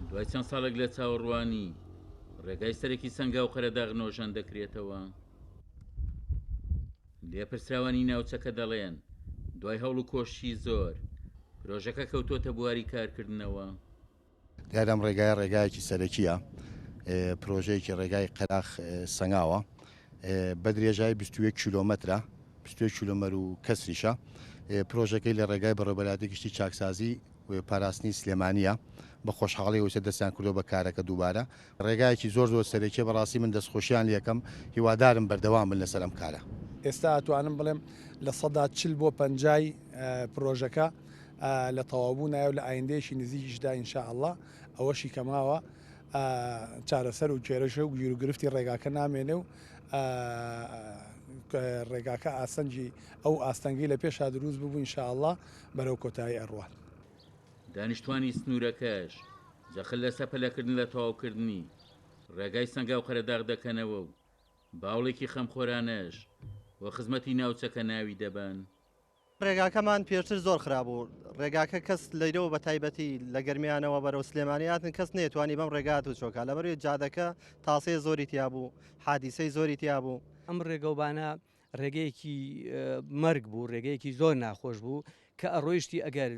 دوای چەند ساڵێک لە چاوەڕوانی، ڕێگای سەرەکی سەنگاو قەرەداغ نۆژەن دەکرێتەوە. لێپرسراوانی ناوچەکە دەڵێن، دوای هەوڵ و کۆششی زۆر، پرۆژەکە کەوتۆتە بواری کارکردنەوە. دیارە ئەم ڕێگایە ڕێگایەکی سەرەکییە، پرۆژەیەکی ڕێگای قەراخ سەنگاوە، بە درێژایی 21 کیلۆمەترە، 21 کیلۆمەر و کەسریشە. پرۆژەکەی لە ڕێگای بەڕێوەبەرایەتی گشتی چاکسازی و پاراستنی سلێمانییە. بە خۆشحاڵیەوە ئیستا دەستیان کردووە بە کارەکە دووبارە. ڕێگایەکی زۆر زۆر سەرەکیە بەڕاستی من دەستخۆشیان لێکەم هیوادارم بەردەوام بن لەسەر ئەم کارە. ئێستا ئەتوانم بڵێم 40% بۆ 50ی پرۆژەکە لە تەواوبوونایە و لە ئایندەیەکی نزیکیشدا ان شاء اللە ئەوەشی کە ماوە چارەسەر و کێرەشە و گیروگرفتی ڕێگاکە نامێنێ و ڕێگاکە ئاسەنگی ئەو ئاستەنگەی لە پێشا دروست ببوو ان شاء اللە بەرەو کۆتایی ئەڕوات. دانیشتوانی سنوورەکەش جەخت لەسەر پەلەکردن لە تەواوکردنی ڕێگای سەنگاو قەرەداغ دەکەنەوە و باوڵێکی خەمخۆرانەش بۆ خزمەتی ناوچەکە ناوی دەبەن. ڕێگاکەمان پێشتر زۆر خراپ بوو، ڕێگاکە کەس لەیرەوە بە تایبەتی لە گەرمیانەوە بەرەو سلێمانی هاتن کەس نەیەتوانی بەم ڕێگا هاتوچۆ کا، لەبەرئەوەی جادەکە تاسەی زۆری تیا بوو، حادیسەی زۆری تیا بوو. ئەم ڕێگەوبانە ڕێگەیەکی مەرگ بوو، ڕێگەیەکی زۆر ناخۆش بوو کە ئەڕۆیشتی ئەگەر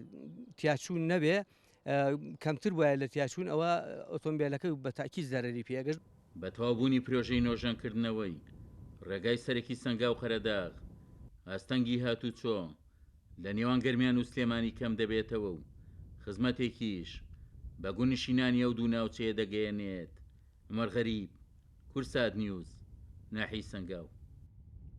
تیاچوون نەبێ کەمتر وایە لە تیاچوون ئەوە ئۆتۆمبیلەکە بە تاکی زەرەری پێگەشت. بە تەواوبوونی پرۆژەی نۆژەنکردنەوەی ڕێگای سەرەکی سەنگاو قەرەداغ، ئاستەنگی هاتوچۆ لە نێوان گەرمیان و سلێمانی کەم دەبێتەوە و خزمەتێکیش بە گوندنشینانی ئەو دوو ناوچەیە دەگەیەنێت. عومەر غەریب، کوردسات نیوز، ناحیەی سەنگاو.